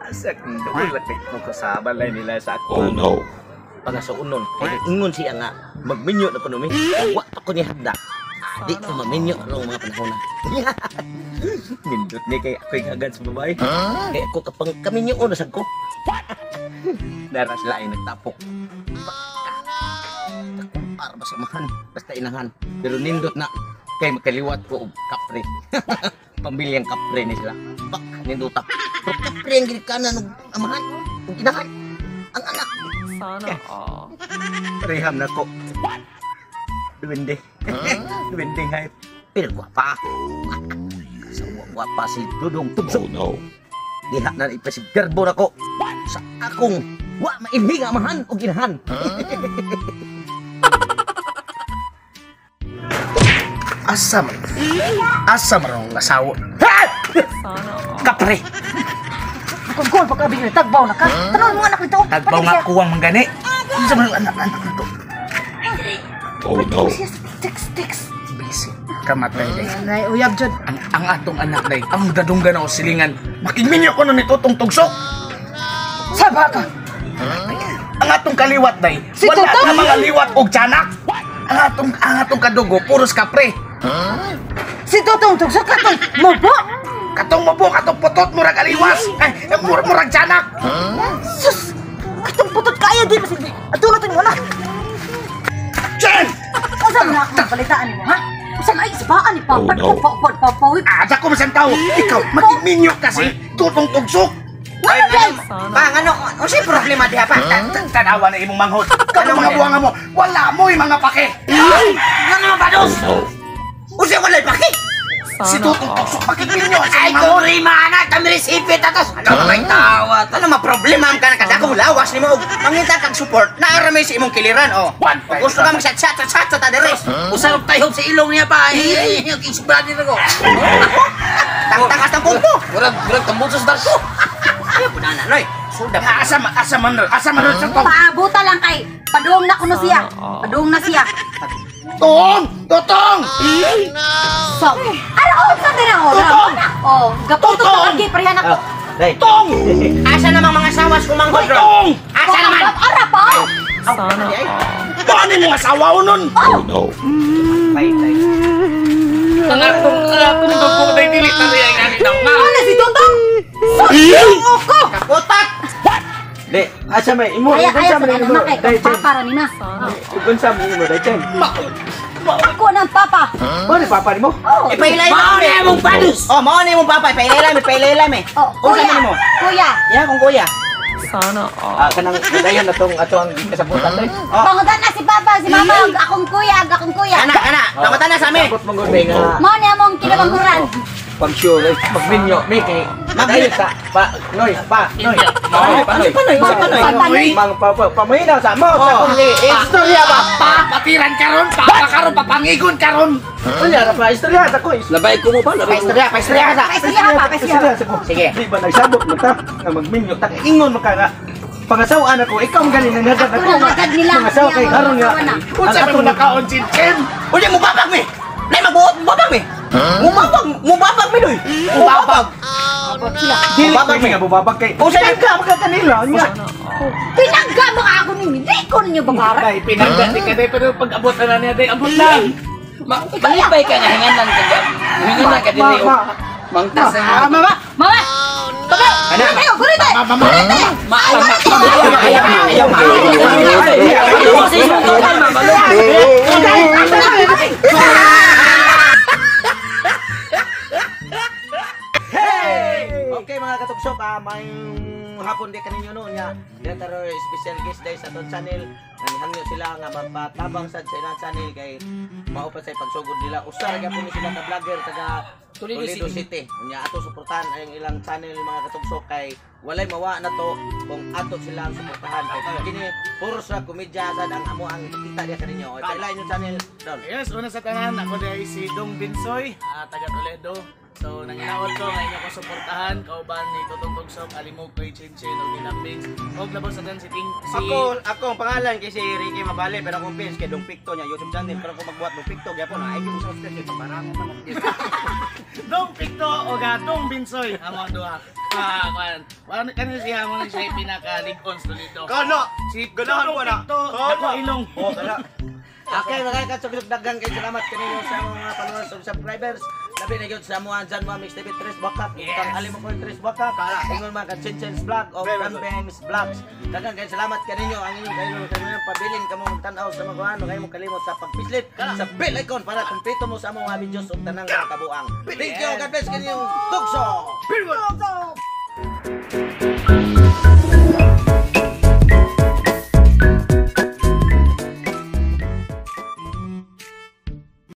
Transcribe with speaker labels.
Speaker 1: Asa kung doon lang kay ko sa balay nila sa ako.
Speaker 2: Oh no.
Speaker 3: Pangasuonon. Kay ingon siya nga magminyo na kuno mi. Wa pa ko niya handa. Di ko maminyo karong mga panahon na.
Speaker 1: Nindot ni kay ako'y agad sa babae.
Speaker 3: Kay ako kapang kaminyo na sad ko.
Speaker 1: Dara sila ay nagtapok.
Speaker 3: Takumpar ba sa amahan? Basta inahan. Pero nindot na kay makaliwat ko og kapre. Pamilyang kapre ni sila. Bak nindota. Pero kapre ang ginikanan og amahan ug inahan. Ang anak.
Speaker 4: Sana all.
Speaker 1: Reham na ko. Duwende. Duwende nga.
Speaker 3: Pero gwapa. Sa gwapa si Dudong Tugsok.
Speaker 2: Oh no.
Speaker 3: Diha na ipasigarbo na ko sa akong wa mailhi nga amahan og inahan.
Speaker 5: Asa man? Asa man ang asawa?
Speaker 4: Sana all.
Speaker 5: Kapre!
Speaker 6: Kung goal pagkabi ni tagbaw na ka. Tanong mo anak nito.
Speaker 5: Tagbaw nga kuwang manggani. Asa man ang anak-anak nito?
Speaker 2: Oh no.
Speaker 6: Siya sa text text.
Speaker 5: Busy. Kamatay day.
Speaker 6: Nay uyab jud.
Speaker 5: Ang atong anak day, ang dadunggan ako silingan. Makigminyo ko nun ito tong tugsok.
Speaker 6: Saba ka.
Speaker 5: Ang atong kaliwat day,
Speaker 6: Si
Speaker 5: wala
Speaker 6: Tutong?
Speaker 5: na mga liwat og tiyanak. Ang atong kadugo puros kapre.
Speaker 6: Si Tutong tugsok katong mubo.
Speaker 5: Katong mubo, katong putot, murag aliwas. Ay, murag tiyanak.
Speaker 6: Sus. Katong putot kaya di masilbi. Ato na mo anak.
Speaker 5: Chen!
Speaker 6: Usa man akong balitaan nimo ha? Usa na ay sibaan ni Papa
Speaker 2: Oh, no.
Speaker 6: pa pa pa.
Speaker 5: Ada ko masang tao. Ikaw, makigminyo kasi tutong tugsok.
Speaker 6: Wala day.
Speaker 4: Sana
Speaker 7: Pang ano, unsay problema diha pa?
Speaker 5: Tanawa na imong manghod. Katong mga buwanga mo, wala mo'y mga pake.
Speaker 7: Ano naman ba dos?
Speaker 2: Oh no.
Speaker 7: Unsay walay paki?
Speaker 5: Si
Speaker 4: Sana
Speaker 5: Tutong
Speaker 4: all.
Speaker 5: Tugsok makigminyo sa
Speaker 7: Ay
Speaker 5: imong manghod.
Speaker 7: kuri mana kami resipit atos. Ano may tawa? Ano ma problema ang kana kadako lawas nimo og mangita kag support. Naa ra may sa imong kiliran oh.
Speaker 5: One
Speaker 7: Kung gusto ka mag-chat chat chat ta dere.
Speaker 3: Usap tayo sa ilong niya pa. Ay, brother ko.
Speaker 7: Tangtangas ng kumpo.
Speaker 3: Murag murag tambol sa darko.
Speaker 7: Ay pud ana noy. Suda pa.
Speaker 5: Asa man sa tong.
Speaker 6: Paabuta lang kay padung na kuno siya. Padung na siya.
Speaker 5: Tong! Tutong!
Speaker 6: So, ano unsa din ako?
Speaker 5: Tutong!
Speaker 6: Oh, gaputo
Speaker 5: Tutong!
Speaker 6: sa kagi pareha nako.
Speaker 3: Day.
Speaker 5: Tong!
Speaker 7: Asa namang mga sawas kumanghod ron?
Speaker 5: Tong!
Speaker 7: Asa naman?
Speaker 6: Ara pa.
Speaker 4: Sana all.
Speaker 5: Paano mo asawa nun?
Speaker 2: Oh no.
Speaker 1: Tay, tay.
Speaker 5: Ang atong dugo day dili ta riya ngani daw nga.
Speaker 6: Ano si Tutong? Sus, ko.
Speaker 7: Kaputat.
Speaker 1: Di, asa may imo,
Speaker 6: Kaya
Speaker 1: ikon
Speaker 6: kaya
Speaker 1: sa
Speaker 6: sa
Speaker 1: may
Speaker 6: anak
Speaker 1: imo.
Speaker 6: na kay
Speaker 1: Day, Chen.
Speaker 6: papa ra ni na.
Speaker 4: Sana all.
Speaker 1: Ikon sa may imo, day, Chen.
Speaker 6: Ako nang papa.
Speaker 1: Mao ni papa nimo?
Speaker 6: Oh.
Speaker 7: Ipailay mo ni imong padus. Oh, mao ni imong papa, ipailay mi, ipailay mi.
Speaker 6: Oh,
Speaker 7: Unsa
Speaker 6: kuya.
Speaker 7: man nimo?
Speaker 6: Kuya.
Speaker 7: Ya kung kuya.
Speaker 4: Sana all.
Speaker 1: Ah, kanang dayon na tong ato ang kasabutan day.
Speaker 6: Pangutan na si papa, si mama, ug akong kuya, ug akong kuya.
Speaker 7: Ana, ana, pangutan na sa amin.
Speaker 1: Sabot mong gud nga
Speaker 6: Mao ni among kinabanghuran.
Speaker 1: pag sure guys, magminyo mi kay dayon sa pa noy pa noy. Panoy, panoy,
Speaker 6: Panoy. Panoy.
Speaker 1: Mang pa pa pamayinaw sa mo sa kong istorya ba?
Speaker 5: Pa, patiran karon, papa karon, papangigon karon.
Speaker 1: Wala ra pa istorya sa ko.
Speaker 3: Labay ko mo pa, labay ko.
Speaker 7: Paistorya, paistorya ka sa.
Speaker 6: Paistorya ka pa, paistorya.
Speaker 1: Istorya sa ko.
Speaker 7: Sige.
Speaker 1: Di ba nagsabot man ta nga magminyo ta kay ingon man ka nga pangasawaan ako ikaw ang galing nang hagad
Speaker 6: Ako
Speaker 1: ako.
Speaker 6: nang hagad nila.
Speaker 1: Pangasawa kay
Speaker 6: Niya,
Speaker 1: karon nga.
Speaker 6: mga asawa na.
Speaker 5: Unsa man mo nakaon Chen Chen?
Speaker 7: Uli mo babag mi. Nay magbuot mo babag mi. Mubabag, mubabag mi doy. Mubabag.
Speaker 1: Dili
Speaker 7: Bubabag
Speaker 1: ko
Speaker 7: mi.
Speaker 1: nga bubabag kay.
Speaker 7: Unsa
Speaker 1: Usa ka maka kanila nya.
Speaker 4: Sana all.
Speaker 6: Pinangga mo ako ninyo. Di ko ninyo bagaran.
Speaker 5: Day pinangga ni ka day pero pag abot na niya day abot lang.
Speaker 3: Malipay ka nga hinganan ka. Hinganan ka dili.
Speaker 1: Ma,
Speaker 3: Mangtas
Speaker 5: Ah,
Speaker 3: ang
Speaker 5: mama.
Speaker 6: Mama! Baba!
Speaker 7: Ana.
Speaker 6: Tayo, gurite!
Speaker 5: Mama.
Speaker 7: Ayaw, ayaw, ayaw.
Speaker 3: Okay mga katugsok, may hapon di kaninyo no nya. Dito special guest day sa atong channel. Nanihangyo sila nga magpatabang sad sa ilang channel kay mao pa sa pagsugod nila. Usa ra gyapon ni sila ka vlogger taga Toledo City. Unya ato suportahan ang ilang channel mga katugsok kay walay mawa na to kung ato sila ang suportahan kay kini puro sa komedya sad ang amo ang ipakita diha kaninyo. Okay, paila inyong channel don.
Speaker 5: Yes, una sa tanan, ako dahil si Dong Binsoy, taga Toledo. So, nanginaot ko, ngayon ako suportahan, kauban ni Tutong Tugsok, Alimog, Kuy Chin Chin, o Ginambings. O labaw sa tanan si Ting, si...
Speaker 7: Ako ang pangalan kay si Ricky Mabale pero akong page kay Dong Picto niya YouTube channel pero kung magbuhat Dong Picto gyapon ay gyud subscribe kay pabaramo man.
Speaker 5: Dong Picto o ga Dong Binsoy, ang mga duha. mga kuan. Wala kani siya mo ni siya pinakalig-on sa Toledo.
Speaker 7: Kana.
Speaker 5: Si
Speaker 7: Ganahan ko na.
Speaker 5: Picto, dako ilong.
Speaker 3: Oh, kana. Okay, mga katugsok, daghan kay salamat kaninyo sa mga followers ug subscribers. Labi na gyud sa mga dyan mga Mix TV Tres Bakak, kang alim mo Tres Bakak, ingon mga ka-Chinchin's Vlog o Kambings Vlogs. Daghan kay salamat kaninyo ang inyong kayo kaninyo pabilin kamo tan-aw sa mga kuan, kayo mo kalimot sa pagpislit sa bell icon para kumpleto mo sa among mga videos ug tanang mga kabuang. Thank you, God bless kaninyong tukso.
Speaker 6: Tugsok!